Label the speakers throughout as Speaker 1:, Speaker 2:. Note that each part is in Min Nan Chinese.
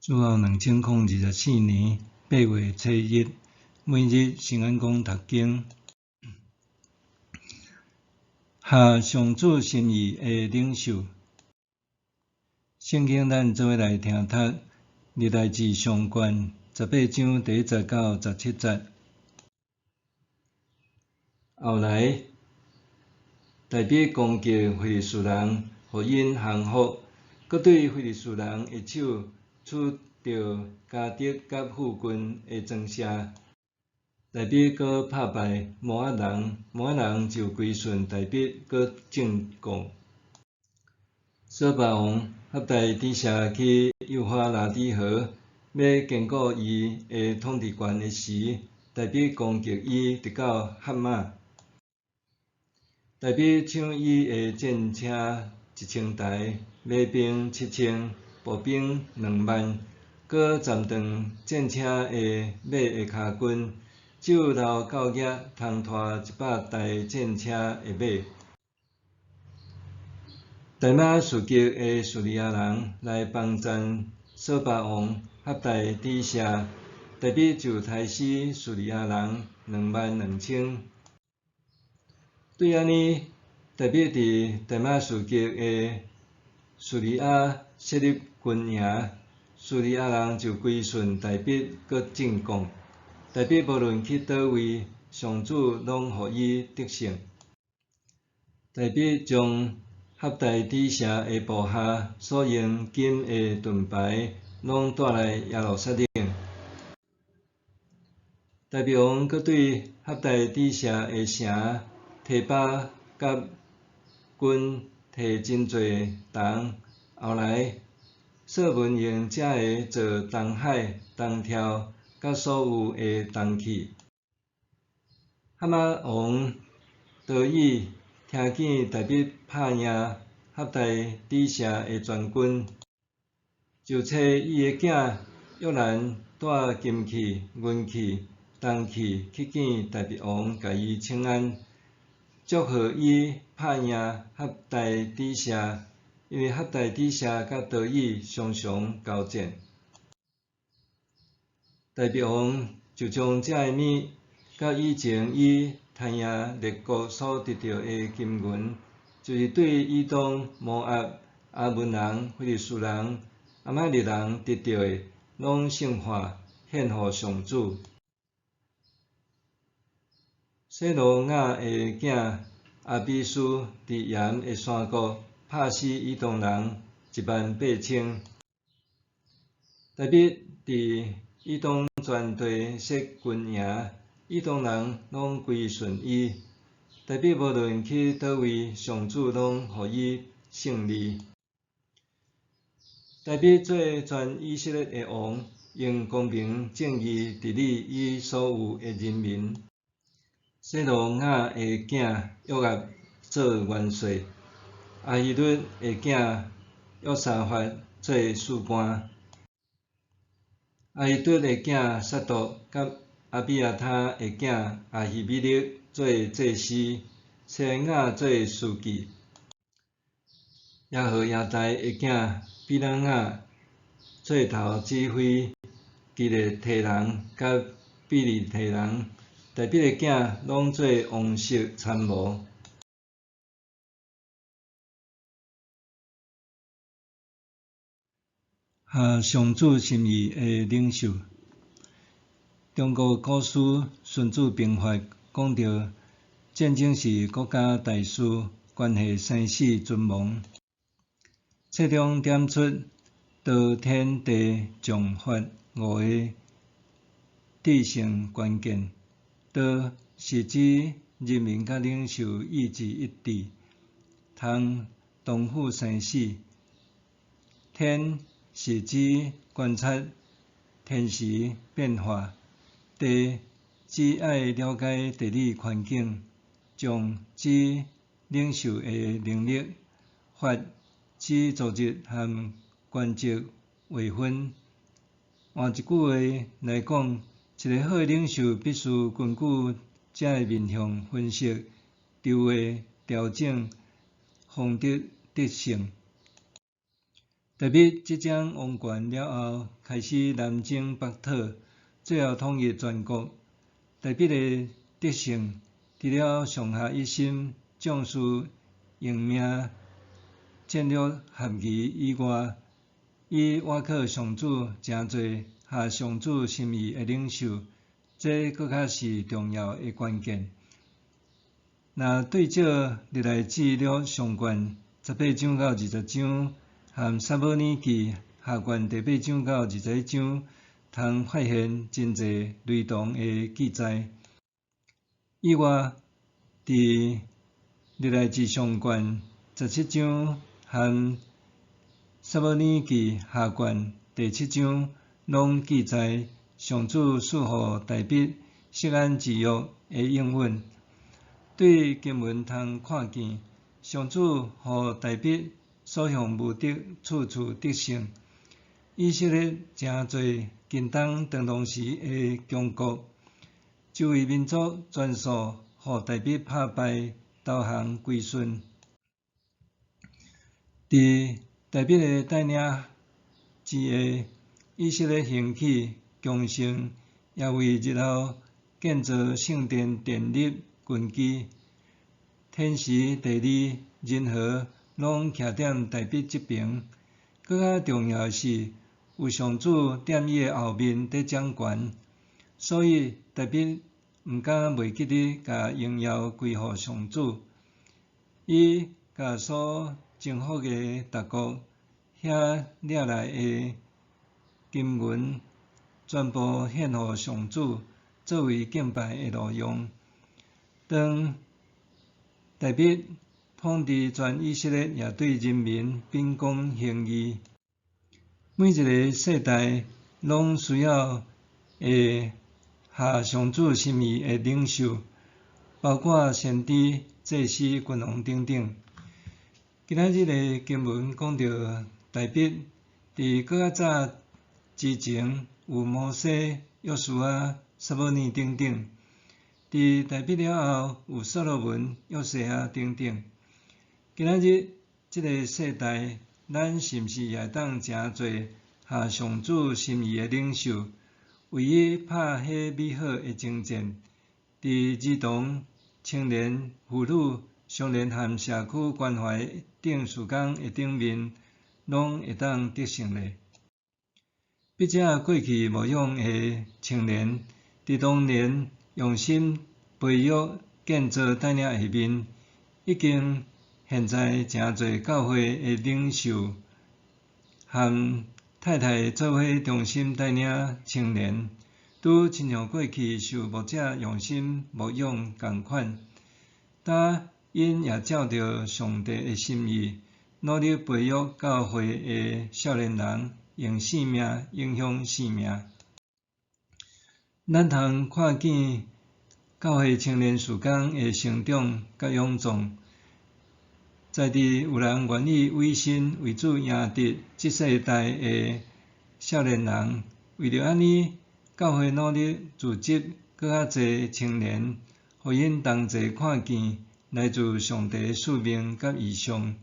Speaker 1: 主後2024年8月初1日，每日聖安講讀經，合上主心意的領袖。聖經咱做伙來聽讀，歷代志上卷18章第1節到17節。後來，大衛攻擊非利士人，予𪜶降服，閣對非利士人的手取著迦特佮附近的莊舍。大衛閣拍敗摩押人，摩押人就歸順大衛，閣進貢。瑣巴王合大底謝去幼發拉底河，欲堅固伊的統治權的時，大衛攻擊伊，直到合瑪。大衛搶伊的戰車1000台，馬兵7000，步兵2萬，閣斬斷戰車的馬的跤筋，只有留到額通拖100台戰車的馬。大馬士革的敘利亞人來幫贊瑣巴王合大底謝，大衛就刣死敘利亞人22,000。對按呢，大衛佇大馬士革的敘利亞設立軍營，敘利亞人就歸順大衛，閣進貢。大衛無論去佗位，上主攏予伊得勝。大衛將合大底謝的部下所用金的盾牌，攏帶來耶路撒冷。大衛王閣對合大底謝的城提巴佮軍提真濟銅。後來，所羅門用這个做銅海、銅柱，佮所有的銅器。哈馬王多以聽見大衛拍贏合大底謝的全軍，就差伊的囝約蘭帶金器、銀器、銅器去見大衛王，共伊請安，祝賀伊拍贏合大底謝，因為合大底謝佮多以常常交戰。大衛王就將這个物，佮以前伊刣贏列國所得著的金銀，就是對以東、摩押、亞捫人、非利士人、亞瑪力人得著的，攏聖化獻予上主。洗魯雅的囝亞比書佇鹽的山谷拍死以東人18,000。大衛佇以東全地設軍營，以東人攏歸順伊。大衛無論去佗位，上主攏予伊勝利。大衛做全以色列的王，用公平正義治理伊所有的人民。洗魯雅的囝約押做元帥，亞希律的囝約沙法做士官。亞希律的囝撒督佮亞比亞他的囝亞希米勒做祭司，西萊雅做書記。耶何耶大的囝比拿雅做頭指揮基列提人佮庇哩提人。大衛的囝攏做王室參謀。合上主心意的領袖。中國古書《孫子兵法》講著，戰爭是國家大事，關係生死存亡。冊中點出道天地將法五个制勝關鍵。道是指人民佮領袖意志一致，通同赴生死；天是指觀察天時變化；地指愛了解地理環境；將指領袖的能力；法指組織和權責劃分。換一句話來講，一个好的領袖必須根據這个面向分析、籌劃、調整，方得得勝。大衛執掌王權了後，開始南征北討，最後統一全國。大衛的得勝，除了上下一心、將士用命、戰略合宜以外，伊倚靠上主成做合上主心意的領袖，這閣較是重要的關鍵。若對照歷代志略上卷18章到20章，和撒母耳記下卷第八章到21章，通發現真濟雷同的記載。以外，佇歷代志上卷17章和撒母耳記下卷第七章，攏記載上主賜予大衛錫安之約的應允。對經文通看見，上主予大衛所向無敵，處處得勝。以色列成做近東當當時的強國，周圍民族全數予大衛拍敗，投降歸順。佇大衛的帶領之下，以色列興起強盛，也為日後建造聖殿奠立根基。天時地利人和攏徛佇大衛這爿。閣較重要的是，有上主踮伊的後面佇掌權，所以大衛毋敢袂記得共榮耀歸予上主。伊共所征服的大國遐掠來的金銀，全部獻予上主，作為敬拜的路用。當大衛統治全以色列，也對人民秉公行義。每一个世代攏需要會合上主心意的領袖，包括先知、祭司、君王等等。今仔日的經文講到大衛佇閣較早之前有摩西、約書亞、撒母耳等等。佇大衛了後有所羅門、約西亞等等。今仔日這个世代，咱是毋是也會當成做合上主心意的領袖，為伊拍彼美好的征戰？佇兒童、青年、婦女、少年和社區關懷等事工的頂面，攏會當得勝咧。筆者過去牧養的青年，佇當年用心培育建造帶領下面，已經現在成做教會的領袖，和太太做伙忠心帶領青年，拄親像過去受牧者用心牧養仝款，但𪜶也照著上帝的心意，努力培育教會的少年人，用生命影響生命。咱通看見教會青年事工的成長佮勇壯，在佇有人願意委身為主贏得這世代的少年人，為著按呢，教會努力組織閣較濟青年，予𪜶同齊看見來自上帝的使命佮異象。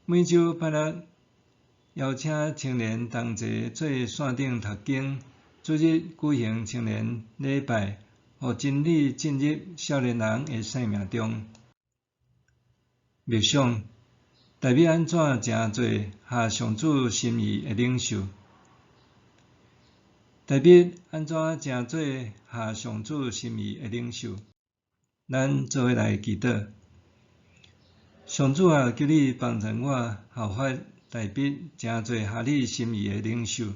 Speaker 1: 每週拜六邀請青年同齊做線頂讀經，主日舉行青年禮拜，予真理進入少年人的生命中。默想，大衛按怎成做合上主心意的領袖？大衛按怎成做合上主心意的領袖？咱做伙來祈禱。上主啊，求你幫助我效法大衛，成做合你心意的領袖，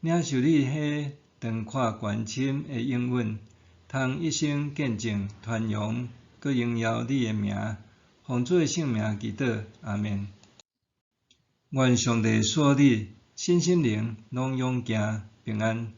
Speaker 1: 領受你彼長闊懸深的應允，通一生見證傳揚閣榮耀你的名。奉主的聖名祈禱，阿們。願上帝賜予你身心靈攏勇健平安。